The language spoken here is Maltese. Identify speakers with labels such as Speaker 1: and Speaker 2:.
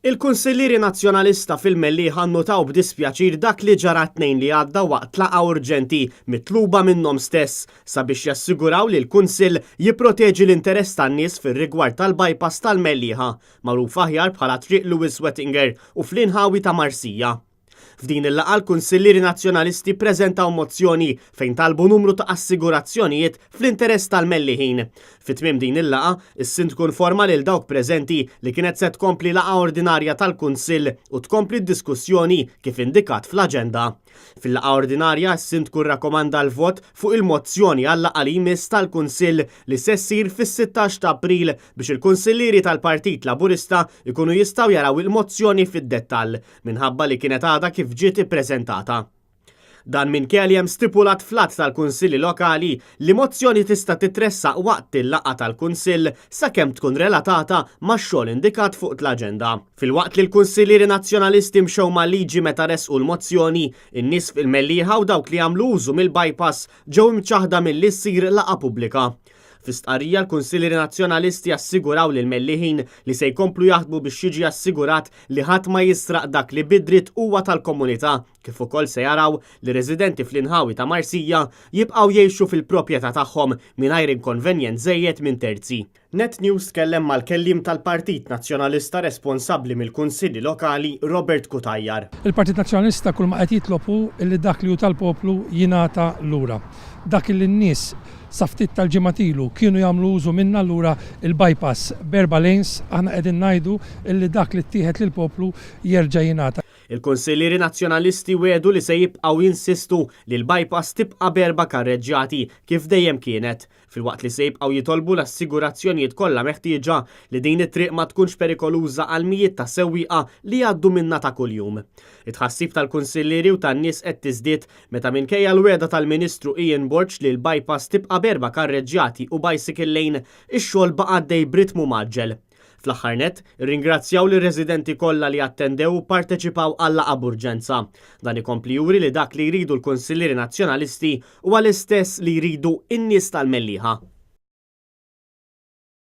Speaker 1: Il-Kunsillieri Nazzjonalista fil-Mellieħa nnotaw b'dispjaċir dak li ġara t-Tnejn li għadda waqt laqgħa urġenti mitluba minnhom stess sabiex jassiguraw li l-Kunsill jipproteġi l-interess tan-nies fir-rigward tal-bypass tal-Mellieħa, magħruf aħjar bħala Triq Louis Wettinger u fl-inħawi ta' Marsija. F'din il-laqgħa l-Kunsillieri Nazzjonalisti ppreżentaw mozzjoni fejn talbu numru ta' assigurazzjonijiet fl-interess tal-Melliħin. Fi tmiem din il-laqgħa, is-Sindku nforma lil dawk preżenti li kienet se tkompli laqgħa ordinarja tal-Kunsill u tkompli d-diskussjoni kif indikat fl-aġenda. Fil-laqgħa ordinarja, is-Sindku rrakkomanda l-vot fuq il-mozzjoni għal-laqgħa li jmiss tal-Kunsill li se ssir fis-16 ta' April biex il-Kunsillieri tal-Partit Laburista jkunu jistgħu jaraw il-mozzjoni fid-dettall. minħabba li kienet għadha kif ġiet ippreżentata. Dan minkejja li hemm stipulat fl-Att tal-Kunsilli Lokali li mozzjoni tista' titressaq waqt il-laqgħa tal-Kunsill sakemm tkun relatata max-xogħol indikat fuq tl-aġenda. Filwaqt li l-Kunsillieri Nazzjonalisti mxew mal-liġi meta ressqu l-mozzjoni, in-nies fil-Mellieħa u dawk li jagħmlu użu mill-bypass ġew imċaħħda milli ssir laqgħa pubblika. Fi stqarrija l-Kunsillieri Nazzjonalisti assiguraw lill-Melliħin li se jkomplu jaħdmu biex jiġi assigurat li ħadd ma jisraq dak li bi dritt huwa tal-komunità kif ukoll se jaraw li residenti fl-inħawi ta' Marsija jibqgħu jgħixu fil-proprjetà tagħhom mingħajr inkonvenjent żejjed minn terzi. Net News tkellem mal-kelliem tal-Partit Nazzjonalista responsabbli mill-Kunsilli Lokali Robert Cutajar.
Speaker 2: Il-Partit Nazzjonalista kull ma qed jitlob hu li dak li hu tal-poplu jingħata lura. Dak li n-nies sa ftit tal-ġimgħat ilu kienu jagħmlu użu minnha allura il-bypass b'erba' lanes aħna qegħdin ngħidu li dak li ttieħed lill-poplu jerġa' jingħata.
Speaker 1: Il-Kunsillieri Nazzjonalisti wiegħdu li se jibqgħu jinsistu li l-bypass tibqa' b'erba' karreġġjati kif dejjem kienet, filwaqt li se jibqgħu jitolbu l-assigurazzjonijiet kollha meħtieġa li din it-triq ma tkunx perikoluża għal mijiet ta' sewwieqa li jgħaddu minnha ta' kuljum. It-tħassib tal-Kunsillieri u tan-nies qed tiżdied Meta minkejja l-wegħda tal-Ministru Ian Borg li l-bypass tibqa' b'erba' karreġġjati u bicycle lane, ix-xogħol baqa' għaddej b'ritmu mgħaġġel. Fl-aħħar nett, irringrazzjaw lir-residenti kollha li attendew u pparteċipaw għal-laqgħa b'urġenza. Dan ikompli juri li dak li jridu l-Kunsillieri Nazzjonalisti huwa l-istess li jridu n-nies tal-Mellieħa.